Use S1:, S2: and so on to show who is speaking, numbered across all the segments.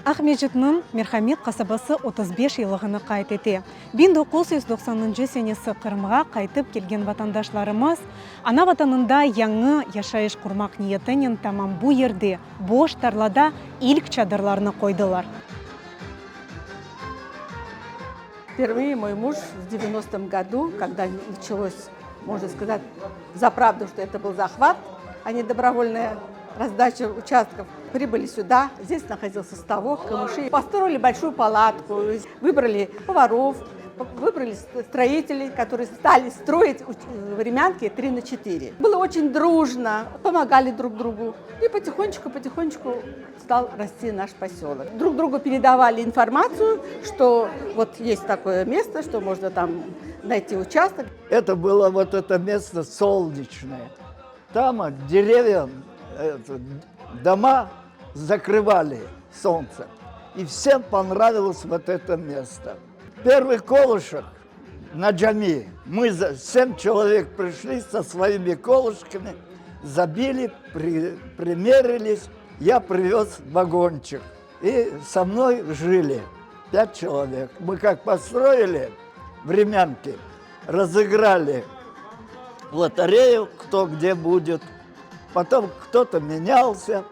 S1: Aqmescitniñ Merhamet qasabası 35 yıllığını qayd ete. 1990-ncı senesi Qırımğa qaytıp kelgen vatandaşlarımız ana Vatanında yañı yaşayış qurmaq niyetinen tamam bu yerde, boş tarlada ilk çadırlarnı qoydılar.
S2: Впервые мой муж в 90-м году, когда началось, можно сказать, за правду, что это был захват, а не добровольная раздача участков, прибыли сюда. Здесь находился ставок, камыши. Построили большую палатку, выбрали поваров, выбрали строителей, которые стали строить времянки 3 на 4. Было очень дружно, помогали друг другу. И потихонечку-потихонечку стал расти наш поселок. Друг другу передавали информацию, что вот есть такое место, что можно там найти участок.
S3: Это было вот это место солнечное. Там деревья, это, дома закрывали солнце. И всем понравилось вот это место. Первый колышек на джами. Мы за, семь человек пришли со своими колышками, забили, при, примерились. Я привез вагончик. И со мной жили пять человек. Мы как построили времянки, разыграли лотерею, кто где будет. Потом кто-то менялся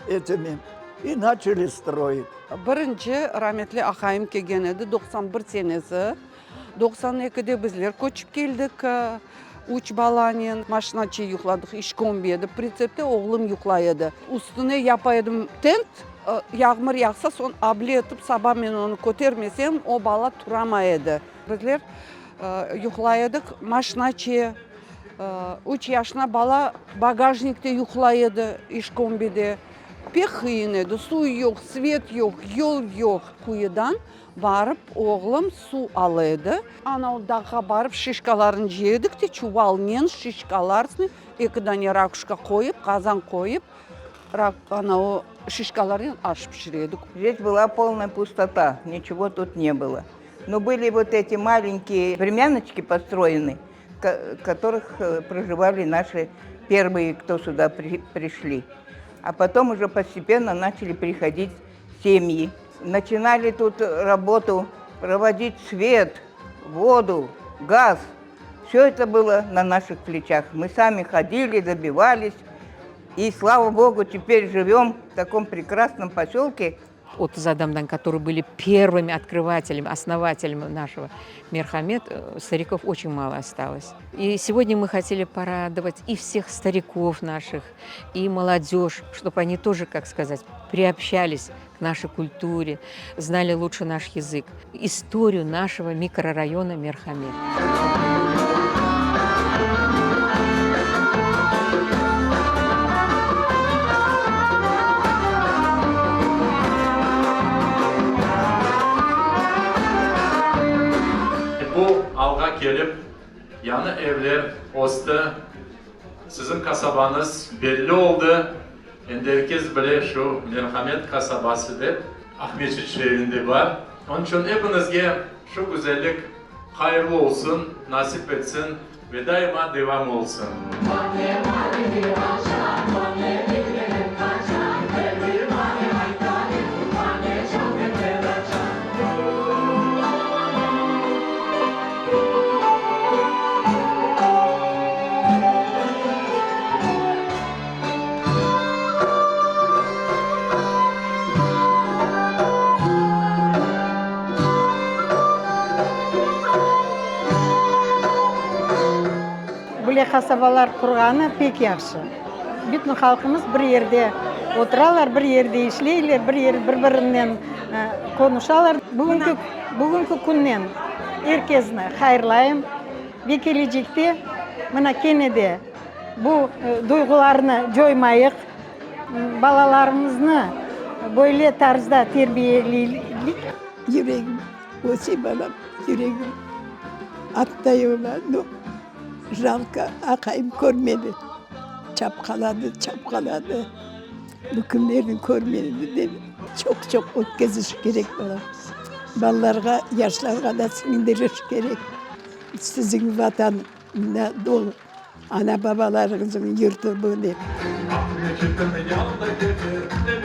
S3: этими и начали строить.
S4: Birinci rametli aqayım kelgen edi, 91 senesi. 92-de bizler köçip keldik, üç balanen. Maşinaçe yuqladıq, işkombi edi, pritsepte oğlum yuqlay edi. Üstüne yapa edim tent, yağmur yağsa, soñ able etip saba men onı kötermesem, o bala turamay edi. Bizler yuqlay edik maşinaçe, üç yaşına bala bagajnikte yuqlay edi, işkombide. Pek qıyın edi, suv yoq, svet yoq, yol yoq. Quyudan barıp oğlum suv ala edi. Ana o dağğa barıp şişkalarnı cıya edik de, çuvalnen şişkalarnı, eki dane rakuşka qoyıp, qazan qoyıp, ana o şişkalarnen aş pişire edik.
S5: Здесь была полная пустота, ничего тут не было. Но были вот эти маленькие времяночки построены, в которых проживали наши первые, кто сюда пришли. А потом уже постепенно начали приходить семьи. Начинали тут работу, проводить свет, воду, газ. Все это было на наших плечах. Мы сами ходили, добивались. И, слава богу, теперь живем в таком прекрасном поселке.
S6: 30 adamdan, которые были первыми открывателями, основателями нашего Мерхамет, э, стариков очень мало осталось. И сегодня мы хотели порадовать и всех стариков наших, и молодежь, чтобы они тоже, как сказать, приобщались к нашей культуре, знали лучше наш язык, историю нашего микрорайона Мерхамет.
S7: Bu alğa kelip, yañı evler östi, siziñ qasabañız belli oldı, endi er kes bile şu Merhamet qasabası dep. Aqmescit şeerinde bar. Onıñ içün epiñizge şu güzellik hayırlı olsun, nasip etsin ve daima devam olsun.
S8: Böyle qasabalar qurğanı pek yahşı. Bütün halqımız bir yerde oturalar, bir yerde işleyler, bir yer bir-birinen qonuşalar. Bugünki bugünki künnen er kesni hayırlayım ve kelecekte mına kene de Bu duyğularnı coymayıq, balalarımıznı böyle tarzda terbiyeleylik.
S9: Yüregim öse balam, yüregim attay ola, no, jalko, aqayım körmedi, çapqaladı, çapqaladı, bu künlerni körmedi dep, çoq-çoq ötkeziş kerek balam, balalarğa, yaşlarğa da siñdiriş kerek, siziñ Vatan. Mında dolu ana-babalarıñıznıñ yurtu bu, dep.
S7: Aqmescitniñ yanında keter.